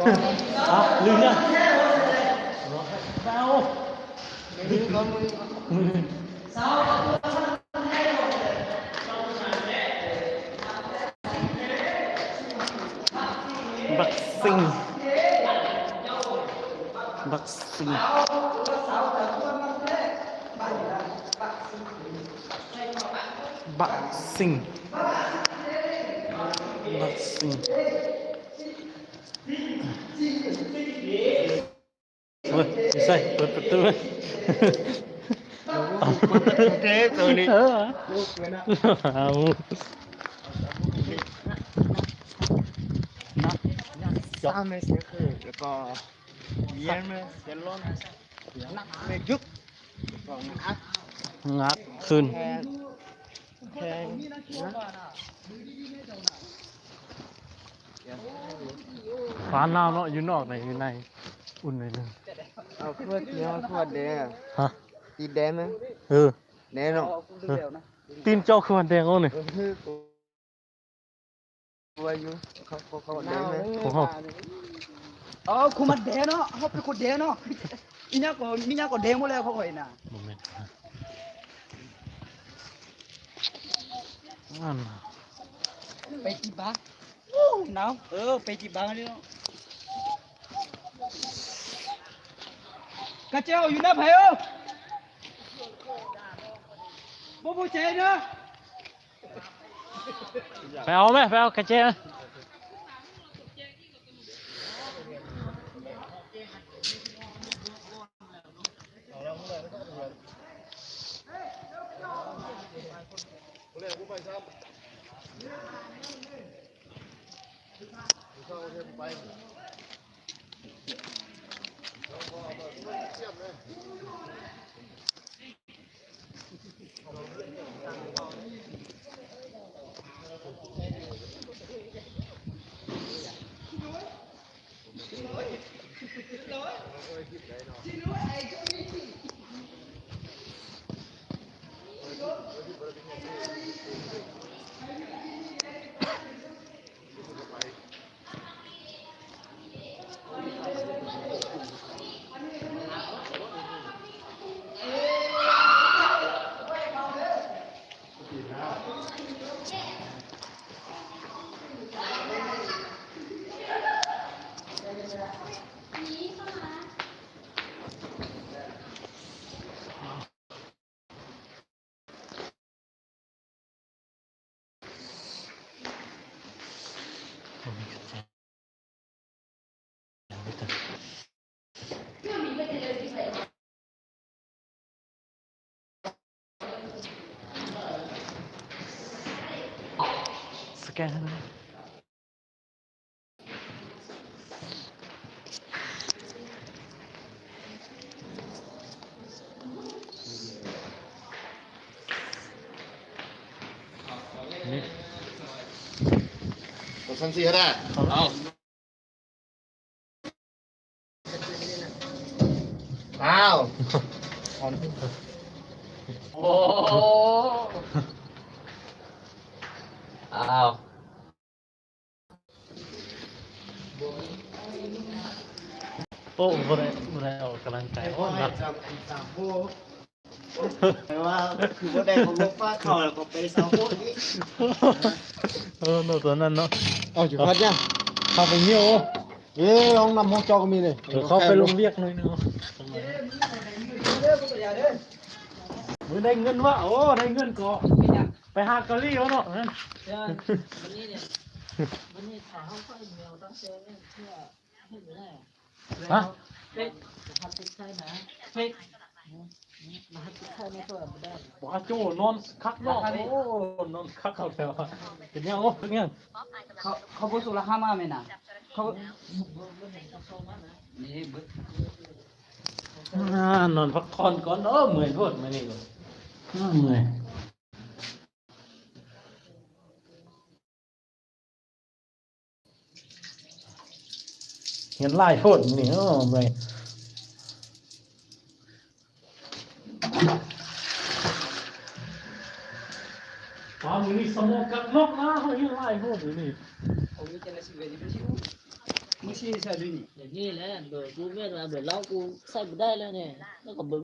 ອ່ະ ລືມຍັງ ເອົາ ບັກຊິງ ບັກຊິງ ບັກຊິງ ບັກຊິງ. ໂອ້ຍ ຢູ່ໃສ? ເປີດປະຕູເລີຍ. ເອີ ເອົາ ງັດຂຶ້ນ. ແພງ ແພງນະ ຟ້າໜາວເນາະ ຢູ່ນອກນະ ຢູ່ໃນອຸ່ນໜ້ອຍໜຶ່ງ. ເອົາ ຄືວ່າຕີນເຮົາຄືວ່າແດງ ຮະ? ຕີນແດງນະ. ເອີ ແດງເນາະ. ເອີ ຕີນເຈົ້າຄືວ່າແດງໂອນີ້. ເອີ ຄືວ່າຢູ່ ເຂົາ ເຂົາ ເຂົາແດງນະ ຂອງເຮົາ. ເອົາ ຄືມັນແດງເນາະ ເຮົາເປັນຄົນແດງເນາະ. ອີຫຍັງກໍ ມີຫຍັງກໍແດງໝົດແລ້ວຂອງຂ້ອຍນະ. ບໍ່ແມ່ນ ອັນ ໄປຈີບາ ໂອ້ ໜາວ. ເອີ ໄປຈີບານີ້ເນາະ. ກະເຈົ້າຢູ່ນຳໃຜເອີ? ບໍ່ ບໍ່ໃຈເດີ. ໄປເອົາແມະ ໄປເອົາກະແຈມາ. ສະແກນໃຫ້ແດ່. ນີ້ ກດຊັ້ນສີ່ໃຫ້ໄດ້. ເອົາ ອ້າວ ໂອ້ ອ້າວ. ໂອ້ ບໍ່ໄດ້ ບໍ່ໄດ້ອອກກຳລັງກາຍ. ໂອ້ ໜັກ. ແຕ່ວ່າຄືບໍ່ໄດ້ເຂົາລົງຟ້າເຂົາ ແລ້ວກໍໄປເຊົາໂພດນີ້. ເອີ ໂນ ຕົວນັ້ນເນາະ. ເອົາຢູ່ພັດຍັງ ເຂົ້າໄປຫິ້ວ. ເອີ ຫ້ອງນ້ຳຫ້ອງເຈົ້າກໍມີເດ້. ເອີ ເຂົ້າໄປລົງວຽກໜ້ອຍໜຶ່ງ. ມື້ໄດ້ເງິນວະ. ໂອ້ ໄດ້ເງິນກໍໄປຫາກາລີເອົາເນາະ. ບັດນີ້ ບັດນີ້ຖ້າເຮົາໃຊ້ແມວຕັ້ງແຕ່ນີ້ເພື່ອ ຮະ? ເຟກ ລະຫັດຕິດໃສ່ນະ ເຟກ ລະຫັດຕິດໃສ່ໃນໂທລະສັບບໍ່ໄດ້. ບໍ່ ໂຈ້ນອນຄັກເນາະ. ໂອ້ ນອນຄັກເອົາແລ້ວ. ເປັນຫຍັງ? ໂອ້ ເປັນຫຍັງ? ເຂົາ ເຂົາບໍ່ສົ່ງລະຫັດມາແມ່ນນະ. ເຂົາ ນີ້ເບິດ ອ່າ ນອນພັກຜ່ອນກ່ອນ. ໂອ້ ເມື່ອຍໂພດມື້ນີ້. ໂອ້ ເມື່ອຍ. ຮຽນຫຼາຍໂພດມື້ນີ້. ໂອ້ ເມື່ອຍ. ວ້າ ມື້ນີ້ສະໝອງກັກນອກນະ. ເຮົາຮຽນຫຼາຍໂພດມື້ນີ້. ງຊິໃຊ້ແບບນີ້ ແບບນີ້ແຫຼະ ເບີກູແມ່ນວ່າເບີລາວກູໃຊ້ບໍ່ໄດ້ແລ້ວນີ້ ແລ້ວກໍເບີ